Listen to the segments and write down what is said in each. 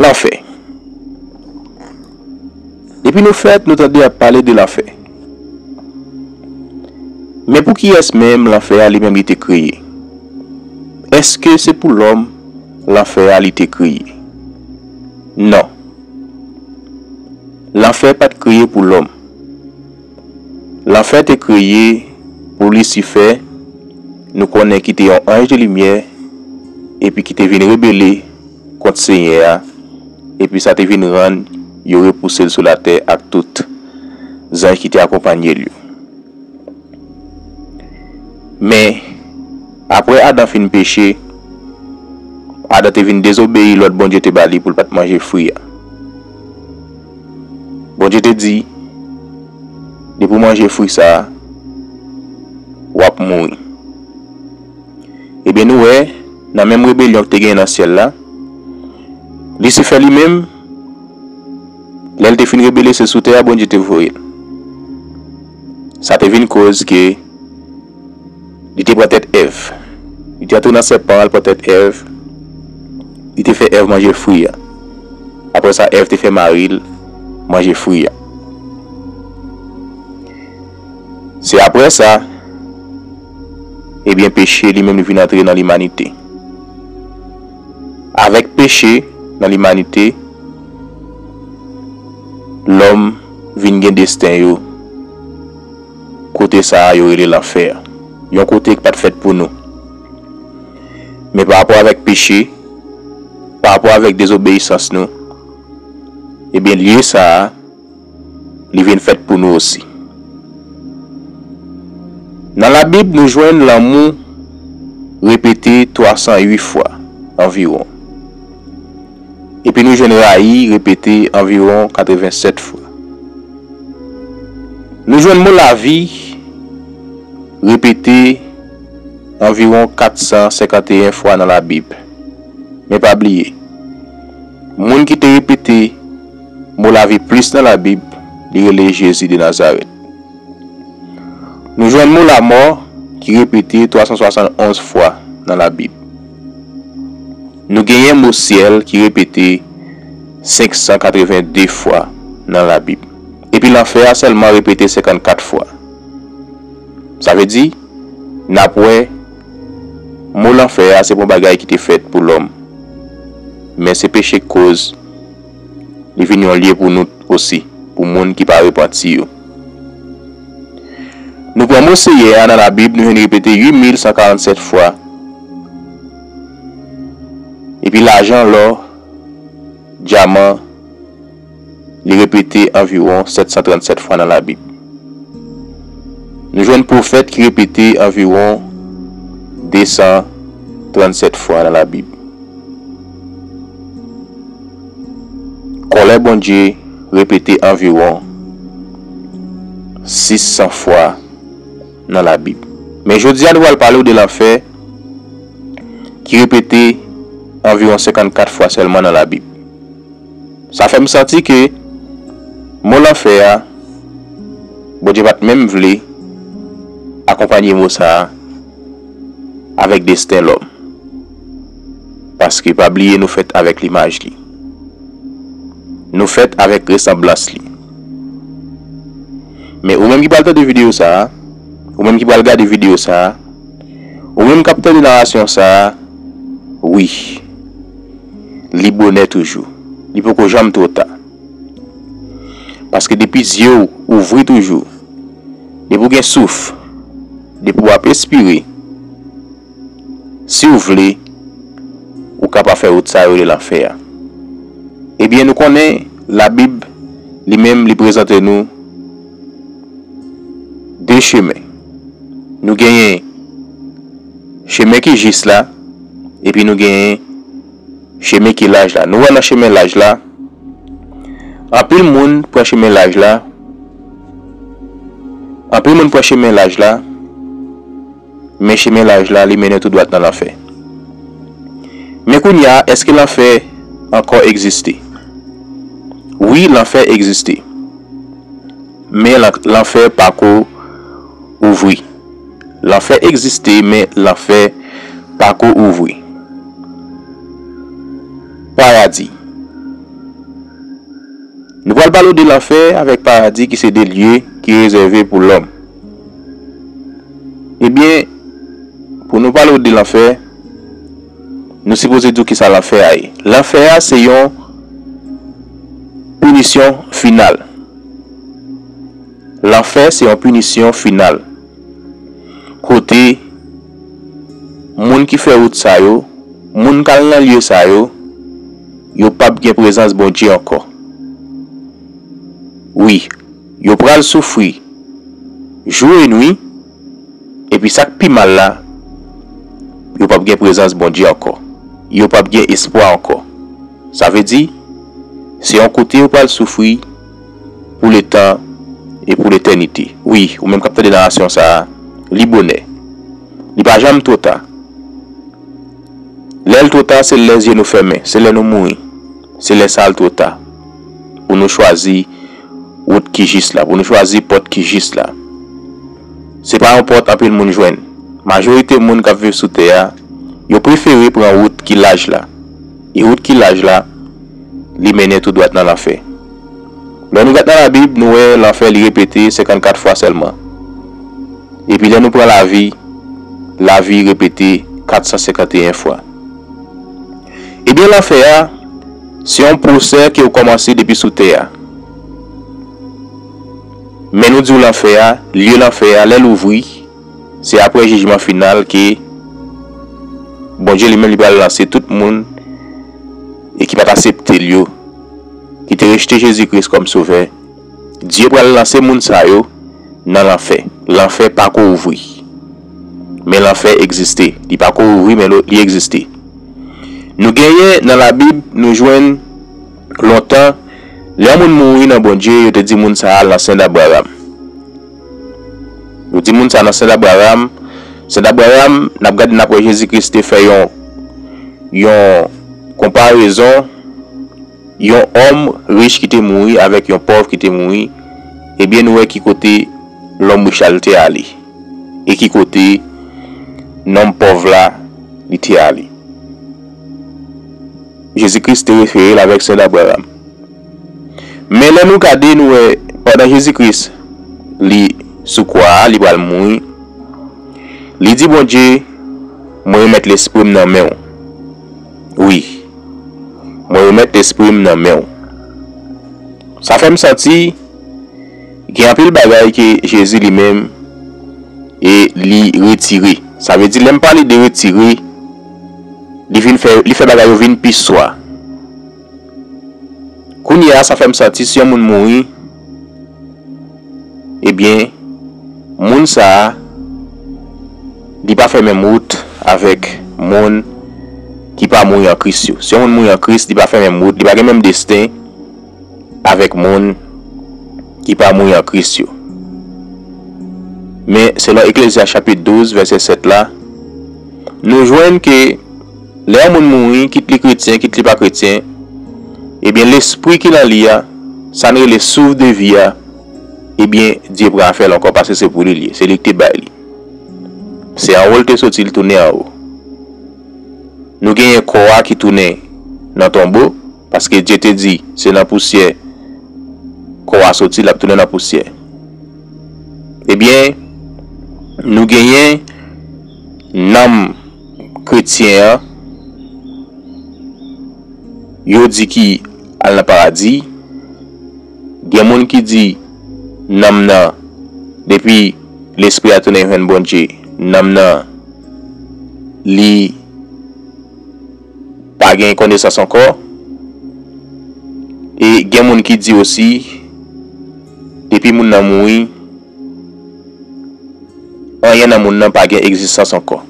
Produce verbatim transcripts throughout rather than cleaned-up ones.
Lanfè. Depi nou fèt, nou tande ap pale de lanfè. Men pou kiyès menm lanfè a li menm li te kreye? Èske se pou lòm lanfè a li te kreye? Non. Lanfè pa t kreye pou lòm. Lanfè te kreye pou Lisifè, nou konnen ki te yon anj de limyè, epi ki te vin rebele kont Senyè a, epi sa te vin rann yo repouse l sou latè ak tout zanj ki te akonpanye l yo. Men, apre Adan fin peche, Adan te vin dezobeyi lòd Bondye te ba li pou l pa t manje fwi a. Bondye te di, depi w manje fwi sa a, w ap mouri. Ebyen, nou wè, nan menm rebelyon ki te genyen nan syèl la, Lisifè li menm, lè l te fin rebele, se sou tè a Bondye te voye l. Sa te vin koz ke li te pran tèt Èv. Li te antre nan sèpan an, l pran tèt Èv. Li te fè Èv manje fwi a. Apre sa, Èv te fè mari l manje fwi a. Se apre sa, ebyen, peche li menm li vin antre nan limanite. Avèk peche nan limanite, lòm vin gen desten yo kote sa a yo rele lanfè a. Yon kote ki pa t fèt pou nou. Men pa rapò avèk peche, pa rapò avèk dezobeyisans nou, ebyen, lye sa a, li vin fèt pou nou osi. Nan Labib, nou jwenn lanmou repete twa san uit fwa anviwon. Epi nou jwenn rayi repete anviwon katreven sèt fwa. Nou jwenn mo lavi repete anviwon kat san senkanteyen fwa nan Labib. Men pa bliye, moun ki te repete mo lavi plis nan Labib, li rele Jezi de Nazarèt. Nou jwenn mo lamò ki repete twa san swasannonz fwa nan Labib. Nou genyen mo syèl ki repete senk san katreven de fwa nan Labib. Epi lanfè a sèlman repete senkannkat fwa. Sa vle di, n ap wè, mo lanfè a se pa yon bagay ki te fèt pou lòm. Men se peche k koz li vin yon lye pou nou osi, pou moun ki pa repanti yo. Nou pran mo Seyè a nan Labib, nou jwenn repete uit mil san karannsèt fwa. Epi lajan, lò, dyaman, li repete anviwon sèt san trannsèt fwa nan Labib. Nou jwenn pwofèt ki repete anviwon de san trannsèt fwa nan Labib. Kòlè Bondye repete anviwon sis san fwa nan Labib. Men jodi a, nou pral pale w de lanfè ki repete anviwon senkannkat fwa sèlman nan Labib. Sa fè m santi ke mo lanfè a, Bondye pa t menm vle akonpanye mo sa a avèk desten lòm. Paske pa bliye nou fèt avèk limaj li. Nou fèt avèk resanblans li. Men ou menm ki pral tande videyo sa a, ou menm ki pral gade videyo sa a, ou menm k ap tande narasyon sa a, wi, li bonè toujou. Li poko janm twò ta. Paske depi zye w ouvri toujou, depi w gen souf, depi w ap espire, si w vle, ou ka pa fè wout sa yo rele lanfè a. Ebyen, nou konnen Labib li menm li prezante nou de chemen. Nou genyen chemen ki jis la, epi nou genyen chemen ki laj la. Nou wè nan chemen laj la, anpil moun pran chemen laj la, anpil moun pran chemen laj la, men chemen laj la, li mennen tou dwat nan lanfè. Men kounye a, èske lanfè ankò egziste? Wi, lanfè egziste. Men lan-, lanfè pako ouvri. Lanfè egziste, men lanfè pako ouvri. Paradi. Pral pale w de lanfè avèk paradi ki se de lye ki rezève pou lòm. Ebyen, pou nou pale w de lanfè, nou sipoze di w kisa lanfè a ye. Lanfè a se yon pinisyon final. Lanfè se yon pinisyon final. Kote moun ki fè wout sa yo, moun k al nan lye sa yo, yo p ap gen prezans Bondye ankò. Wi, yo pral soufri jou e nwi, epi sa k pi mal la, yo p ap gen prezans Bondye ankò. Yo p ap gen espwa ankò. Sa vle di, se yon kote yo pral soufri pou letan e pou letènite. Wi, ou menm k ap tande narasyon sa a, li bonè. Li pa janm twò ta. Lè l twò ta, se lè zye nou fèmen, se lè nou mouri. Se lè sa a l twò ta pou nou chwazi wout ki jis la, pou nou chwazi pòt ki jis la. Se pa yon pòt anpil moun jwenn. Majorite moun k ap viv sou tè a, yo prefere pran wout ki laj la. E wout ki laj la, li mennen tou dwat nan lanfè. Lè nou gad nan Labib, nou wè lanfè li repete senkannkat fwa sèlman. Epi lè nou pran lavi, lavi repete kat san senkanteyen fwa. Ebyen, lanfè a, se yon pwosè ke w kòmanse depi sou tè a. Men nou di w lanfè a, lye lanfè a, lè l ouvri, se apre jijman final ke Bondye li menm li pral lanse tout moun e ki pa t aksepte l yo, ki te rejte Jezi Kris kòm Sovè. Dye pral lanse moun sa yo nan lanfè. Lanfè pako ouvri. Men lanfè egziste. Li pako ouvri, men lo-, li egziste. Nou genyen nan Labib, nou jwenn lontan, lè yon moun mouri nan Bondye, yo te di moun sa a al nan sen Abraram. Yo di moun sa a nan sen Abraram. Sen Abraram, n ap gade, n ap wè Jezi Kris te fè yon, yon konparezon, yon òm rich ki te mouri avèk yon pòv ki te mouri, ebyen, nou wè ki kote lòm rich la te ale, e ki kote nonm pòv la li te ale. Jezi Kris te refere l avèk sen Abraram. Men lè nou gade, nou wè, pandan Jezi Kris, li sou kwa a, li pral mouri, li di Bondye, "Mwen remèt lespri m nan men w. Wi, mwen remèt lespri m nan men w." Sa fè m santi gen anpil bagay ke Jezi li menm, e li retire. Sa vle di, lè m pale de retire, li vin fè, li fè bagay yo vin pi swa. Kounye a, sa fè m santi si yon moun mouri, ebyen, moun sa a, li pa fè menm wout avèk moun ki pa mouri an Kris yo. Si yon moun mouri an Kris, li pa fè menm wout, li pa gen menm desten avèk moun ki pa mouri an Kris yo. Men, selon Eklezyas chapit douz, vèsè sèt la, nou jwenn ke lè yon moun mouri, kit li kretyen, kit li pa kretyen, ebyen, lespri ki nan li a, sa n rele souf de vi a, ebyen, Dye pran afè l ankò, paske se pou li l ye, se li ki te bay li. Se anwo l te soti, l tounen anwo. Nou genyen kò a ki tounen nan tonbo, paske Dye te di, se nan pousyè kò a soti, l ap tounen nan pousyè. Ebyen, nou genyen nanm kretyen an, yo di ki al nan paradi, gen moun ki di nanm nan, depi lespri a tounen jwenn Bondye, nanm nan, li pa gen konesans ankò. E gen moun ki di osi, depi moun nan mouri, anyen nan moun nan pa gen egzistans ankò.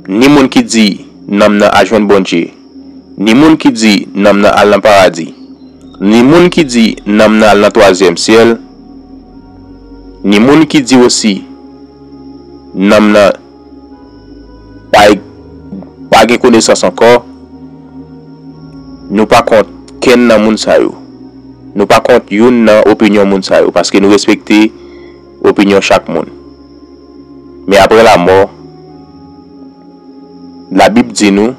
Ni moun ki di nanm nan al jwenn Bondye, ni moun ki di nanm nan al nan paradi, ni moun ki di nanm nan al nan twazyèm syèl, ni moun ki di osi nanm nan pa, pa gen konesans ankò. Nou pa kont kenn nan moun sa yo. Nou pa kont youn nan opinyon moun sa yo, paske nou respekte opinyon chak moun. Men apre lamò, Labib di nou,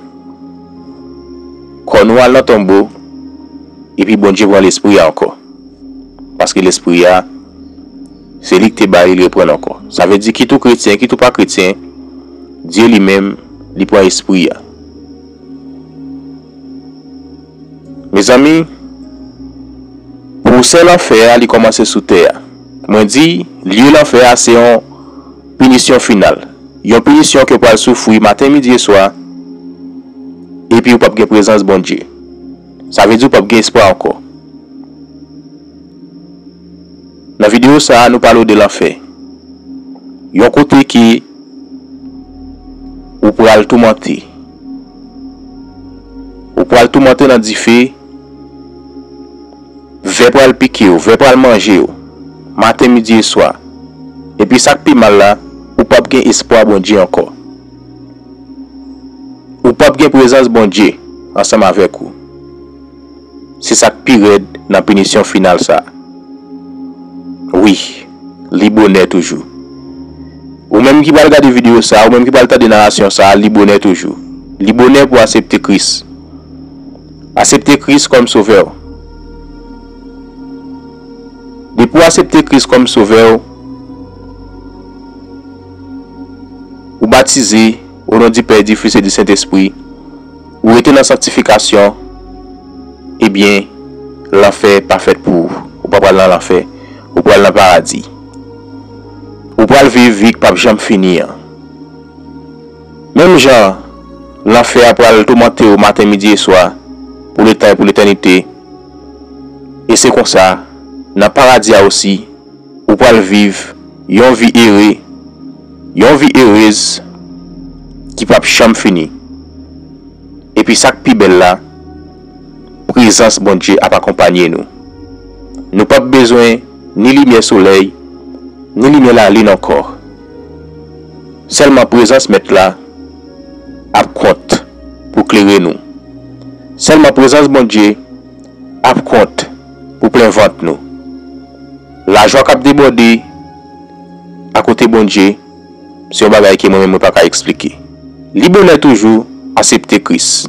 kò nou al nan tonbo, epi Bondye pran lespri a ankò. Paske lespri a, se li ki te ba li, li reprann ankò. Sa vle di, kit ou kretyen, kit ou pa kretyen, Dye li menm, li pran espri a. Mezanmi, pwosè lanfè a, li kòmanse sou tè a. Mwen di, lye lanfè a se yon pinisyon final. Yon pinisyon ke w pral soufri maten, midi e swa, epi w p ap gen prezans Bondye. Sa vle di w p ap gen espwa ankò. Nan videyo sa a, nou pale w de lanfè. Yon kote ke ou pral toumante. Ou pral toumante nan dife, vè pral pike w, vè pral manje w, maten, midi e swa. Epi sa k pi mal la, ou p ap gen espwa Bondye ankò. Ou p ap gen prezans Bondye ansanm avèk ou. Se sa k pi rèd nan pinisyon final sa a. Wi, li bonè toujou. Ou menm ki pral gade videyo sa a, ou menm ki pral tande narasyon sa a, li bonè toujou. Li bonè pou w aksepte Kris. Aksepte Kris kòm sovè w. Depi w aksepte Kris kòm sovè w, ou batize o non di Pè, di Fis e di Sentespri, ou rete nan sanktifikasyon, ebyen, lanfè pa fèt pou ou. Ou pa pral nan lanfè, ou pral nan paradi. Ou pral viv vi k p ap janm fini an. Menm jan lanfè a pral toumante w maten, midi e swa, pou letan e pou letènite, e se konsa, nan paradi a osi, ou pral viv yon vi ere, yon vi erez ki p ap janm fini. Epi sa k pi bèl la, prezans Bondye ap akonpanye nou. Nou p ap bezwen ni limyè solèy, ni limyè lalin ankò. Sèlman prezans Mèt la ap kont pou klere nou. Sèlman prezans Bondye ap kont pou plen vant nou. Lajwa k ap debòde akote Bondye, se yon bagay ke mwen menm mwen pa ka eksplike. Li bonè toujou, aksepte Kris.